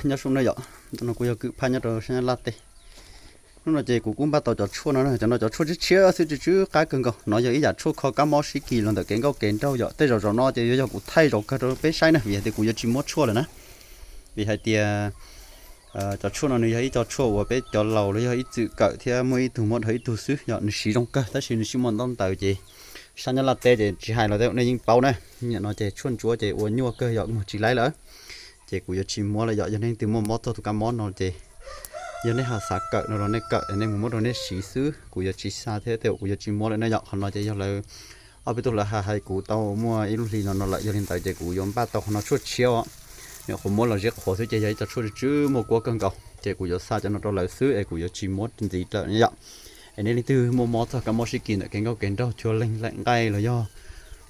Nyob zoo na yom, no kuv yog Kwm Phaj nyob rau sab Nyab Laj teb. Hnub no ces kuv kuj npaj tau cov tshuaj no, cov no cov tshuaj tshiab tshiab xwb, tsw tsw qab kawg nkaus. No yog ib yam tshuaj kho kab mob sib kis los ntawm kev nkauj kev nraug yom. Tej zaum zaum no ces yuav yog kuv thaij zaum kawg rau peb saib na, vim hais tias kuv yuav tsis muab tshuaj lawm na. Vim hais tias cov tshuaj no nws yog ib co tshuaj uas peb cov laus los yog ib txwm kawm thiab muaj ib tug muab dhau ib tug xwb yom. Nws siv zoo kawg tab sis nws tsis muaj ntaub ntawv ces sab Nyab Laj teb ces tsis hais los tej nej yeej paub na. Nim no ces tshuaj ntsuav ces ua nyuaj kawg yom, muag tsis laib lawm. Ces kuv yuav tsis muab lawm yom. Yog nej leej twg muaj mob txog tus kab mob no ces yog nej ho xav kawm no los nej kawm, nej mus muab rau nej siv xwb, kuv yuav tsis xa thiab tej kuv yuav tsis muab lawm na yom. Qhov no ces yog lawv ob peb tug lawv hais hais kuv tau muaj ib lub hlis no no lawm, yog li ntawd ces kuv yuav npaj tau qhov no tshuaj tshiab os. Nyuam qhuav muab los ziab qhuav xwb ces yog ib co tshuaj tsw tsw muaj kuab kawg nkaus ces kuv yuav xa cov no rau lawv xwb es kuv yuav tsis muab ntxiv lawm yom. Es nej leej twg muaj mob txog kab mob sib kis ntawm kev nkauj kev nraug, chua leeg laim nqaij los yog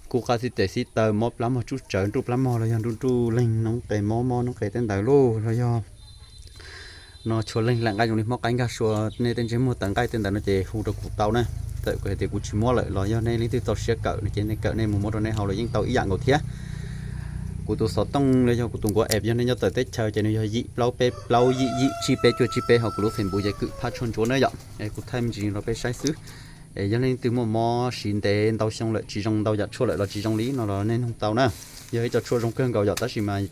kub qab xib tes xib taw, mob plab mog tsuj tsawv, nruj plab mog los yog nruj nruj leeg noob qes, mob mob noob qes tej ntawd lauj, los yog no chua leeg laim nqaij zoo li mob qaib nkag sua, nej tej ntsej muag tawv nqaij tej ntawd no ces hu rau kuv tau na. Txawm kuv hais tias kuv tsis muab lawm los yog nej leej twg txaus siab kawm no ces nej kawm nej mus muab rau nej haus los yeej tau ib yam nkaus thiab. Kuv tus xov tooj los yog kuv tus nkuav app yog nej nyob tawm teb chaws ces nws yog yim plaub peb plaub yim yim tsib peb cuaj tsib peb, ho kuv lub Facebook ces Kwm Phaj tshuaj ntsuav na yom. Es kuv thaij me ntsis rau peb saib xwb. Es yog nej leej twg muaj mob siv ntev ntau xyoo lawm tsis zoo, ntau yam tshuaj lawm los tsis zoo li no los nej nug tau na. Yog ib co tshuaj zoo kawg nkaus yom, tab sis mas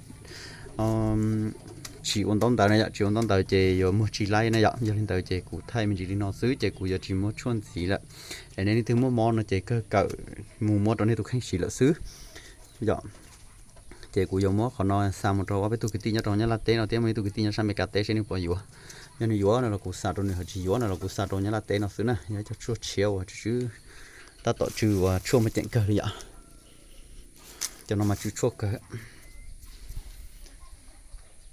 tsis ua ntaub ntawv na yom, tsis ua ntaub ntawv ces yuav muag tsis laib na yom. Yog li ntawd ces kuv thaij me ntsis li no xwb ces kuv yuav tsis muab tshuaj ntxiv lawm. Es nej leej twg muaj mob no ces kawg kawm mus muab rau nej tus kheej siv lawm xwb yom. Ces kuv yuav muab qhov no xa mus rau ob peb tug kwv tij nyob rau Nyab Laj teb no thiab muaj ib tug kwv tij nyob sab Amelikas teb seb nws puas yuav. Yog nws yuav no los kuv xa rau nws, ho tsis yuav no los kuv xa rau Nyab Laj teb no xwb na. Yog ib co tshuaj tshiab uas tsw tsw, tab tom tsw uas tshuaj muaj ceem kawg li yom. Cov no mas tsw tshuaj kawg.